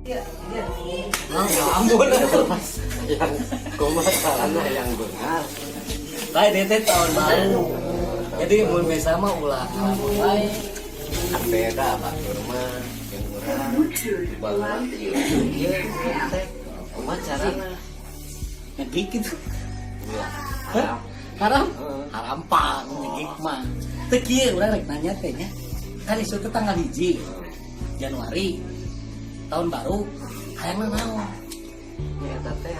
Nah, ya ampun. Yang kumaha carana yang benar? Lain itu tahun baru. Jadi mun bisa mah ulah ngalamun wae. Kan beda batur mah yang urang baheula ieu ieu teh kumaha carana? Ngegik gitu. Ulah. Hah? Haram? Heeh. Haram pang ngegik mah. Teu kieu urang rek nanya teh nya. Kan isuk teh tanggal 1 Januari tahun baru, hayangna naon? Ya eta teh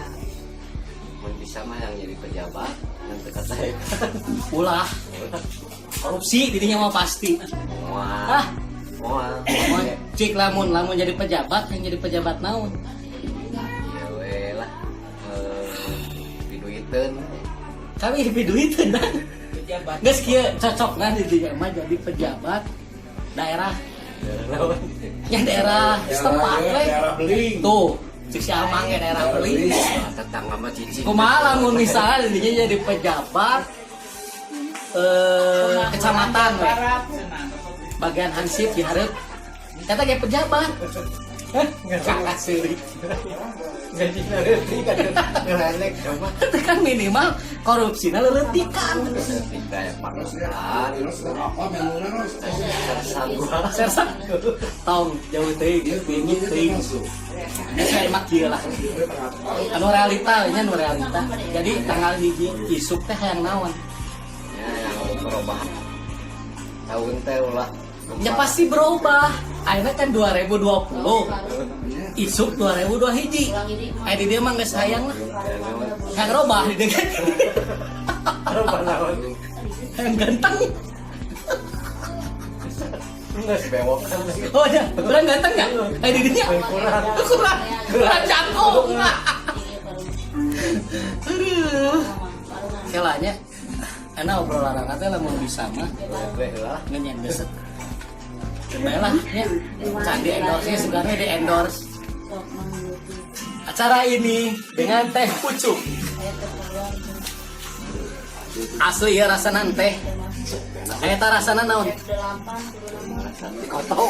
mun bisa mah yang jadi pejabat yang teu kata. Ulah korupsi didinya mah pasti. Moal. Ah. Moal. Moal. Cik, lamun lamun jadi pejabat, yang jadi pejabat naon? Ya we lah, diduiteun. Kami diduiteun dah. Pejabat. Geus kieu, cocok nah didinya mah jadi pejabat daerah. Ya, daerah setempat we. Daerah beling. Tuh, cik si Amang ge daerah beling. Tetangga mah cicing. Kumaha lamun misalnya didinya jadi pejabat kecamatan we. Barat cenah. Bagian hansip dihareup. Kata kayak pejabat. Hah? Kakak seurik. Gaji leutik kan ngelelek coba. Itu kan minimal korupsinya leletikan. Leutik kayak panutan. Apa menuna, Ros? Sersan gua. Sersan. Tong jauh teuing, bingit teuing. Ini saya mah kieu lah. Anu realita, nya anu realita. Jadi tanggal 1 isuk teh hayang naon? Ya, yang perubahan tahun teh ulah. Ya pasti berubah. Akhirnya kan 2020. Isuk 2002 hiji. Eh, di dia mah geus hayang lah. Hayang robah di dia kan. Perubahan naon? Hayang ganteng. Enggak bewokan. Oh ya, kurang ganteng ya? Eh, di dinya? Kurang. Kurang. Kurang jangkung. Aduh. Kelanya enak obrolan teh lamun bisa mah We lah. ngenyen geus. Bae lah nya. Can di endorse, sebenarnya di endorse. Acara ini dengan teh pucuk. Asli ya rasana teh. Eta rasana naon? Kotok.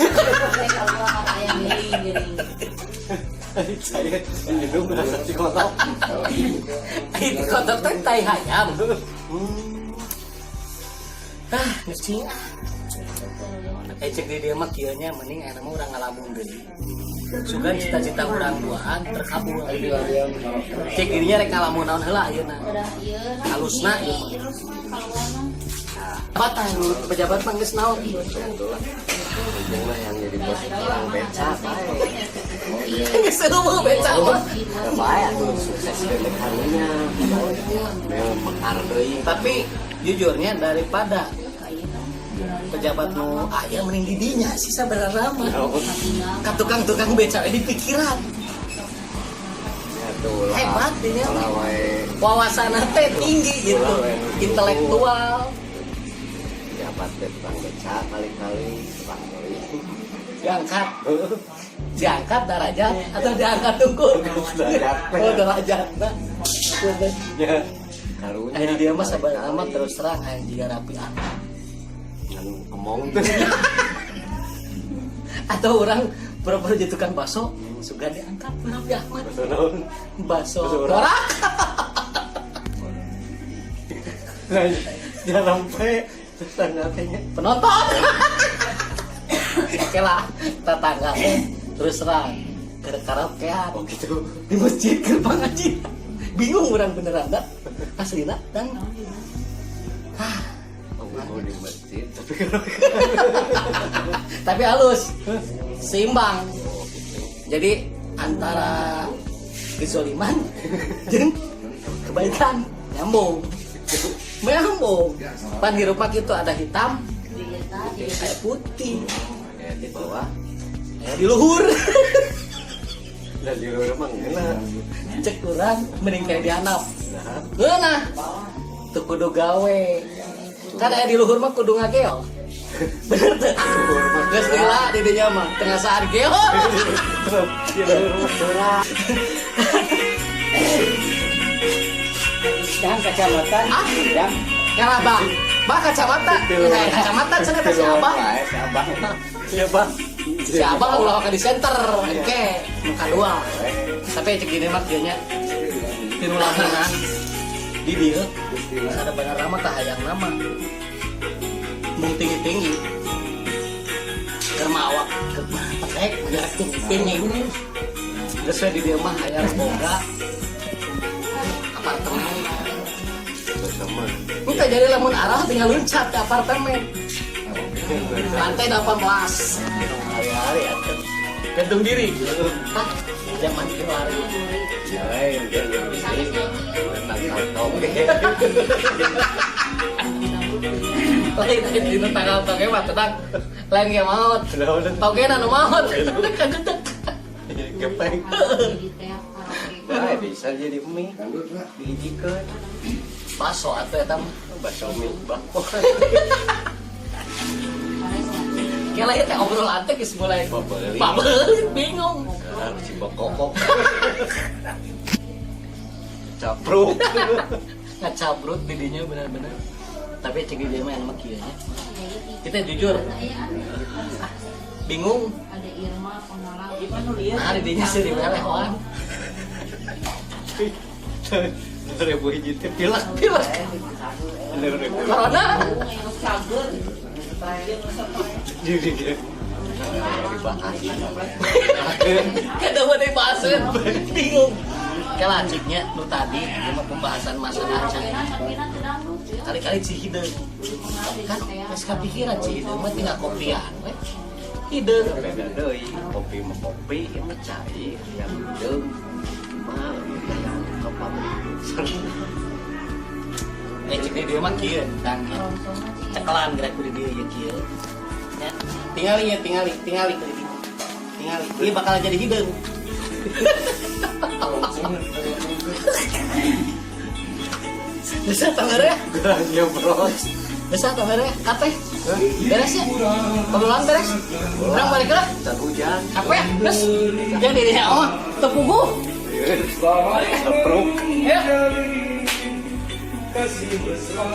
Saya minum rasa cikotok. Itu kotok teh tai hayam. Ah, ngecing ah. Eh, cek di dia mah kieu nya, mending aya mah urang ngalamun deui. Sugan cita-cita urang duaan terkabul. Cek dirinya rek ngalamun naon heula ayeuna. Halusna ieu mah. Pejabat pejabat mah geus naon? Ujung mah yang jadi bos tukang beca bae. Geus seru beca mah. Bae atuh sukses bebek karunya. Memang mekar deui. Tapi jujurnya daripada pejabat nu aya mending di dinya sih sebenarnya mah. Ka tukang-tukang beca di pikiran. Ya tuh lah. Hebat dinya mah. Ulah wae. Wawasan teh tinggi gitu, intelektual. Pejabat teh tukang beca kali-kali tukang beli. Diangkat, diangkat derajat atau diangkat tungkul? Derajat. Oh, derajat nah. Ya. Karunya. Eh, dia mah sabar amat, terus terang aya jiga Raffi Ahmad. Ngan kemong tuh. Atau orang pura-pura jadi tukang bakso suka diangkat Raffi Ahmad. Bakso naon? Bakso Bakso borak. Nah, jangan sampai tetangga tehnya. Penonton. Oke lah, tetangga teh terus terang ke karaokean. Oh gitu. Di masjid ke pengajian, bingung orang beneran dah aslina dan ah. Oh, mau di masjid tapi kalau Tapi halus, seimbang. Oh gitu. Jadi antara kezoliman jeung kebaikan nyambung, nyambung. Pan hirup mah gitu, ada hitam kayak putih. Ya di bawah. Ya di luhur. Dan di luar mah ngeuna. Cek kurang mending kayak dianap. Nah, ngeunah tuh kudu gawe kan, aya di luhur mah kudu ngageo, bener tuh. Geus lila di dinya mah tengah saat geo. Di luar mah curah. Jangan kacamata. Ah. Jang. Ngalah bah bah kacamata. Eh, kacamata cenah teh si abah. Bae si abah. Siapa? Si abah ulah ka di center, engke nu kadua. Tapi cek diri mah kieu nya. Tinu lamunan di dieu sada bener mah tah hayang nama. Mung tinggi-tinggi. Keur mah awak keur mah pendek, jarak tinggi. Geus we di dieu mah hayang boga apartemen. Bersama. Entah jadi lamun arah tinggal loncat ke apartemen. Lantai 18. Hari-hari atuh. Gantung diri. Hah? Zaman kiwari. Lain dia tanggal toge. Lain lain dina tanggal toge mah tenang. Lain ge maot. Toge na nu maot. Kagedek. Gepeng. Wah, bisa jadi mie. Dangdut lah. Dihijikeun. Baso atuh eta mah. Bakso mie bakwan. Kela ieu teh obrolan teh geus mulai Babeulit. Babeulit bingung. Sekarang si bokokok. Capruk. Ngacabrut didinya bener-bener. Tapi cek di dieu mah mah kieu nya. Kita jujur bingung. Ada Irma pengalaman. Nah, didinya sih dibeleh hoan. 1000 hiji teh pilek. Pilek. 2000. Corona. Jadi dia dibahas. Kada mau dibahasin, bingung. Kela ciknya nu tadi ieu mah pembahasan masalah acan. Kali-kali Cihideung. Kan geus kapikiran Cihideung mah tinggal kopian we. Hideung. Beda deui, kopi mah kopi, ieu mah cai, yang hideung mah kayak ke pabrik. Eh cek di dieu mah kieu, Kang. Cekelan gerak ku di dieu ieu kieu. Ya. Tingali ya, tingali, tingali ke di dieu. Tingali. Ieu bakal jadi hideung. Bisa tanggal ya? Gerahnya bros. Bisa tanggal ya? Kate. Beres ya? Obrolan beres? Urang balik lah. Can hujan. Apa ya? Terus jadi dia oh, tepuguh. Capruk. Ya. Kasih mesra.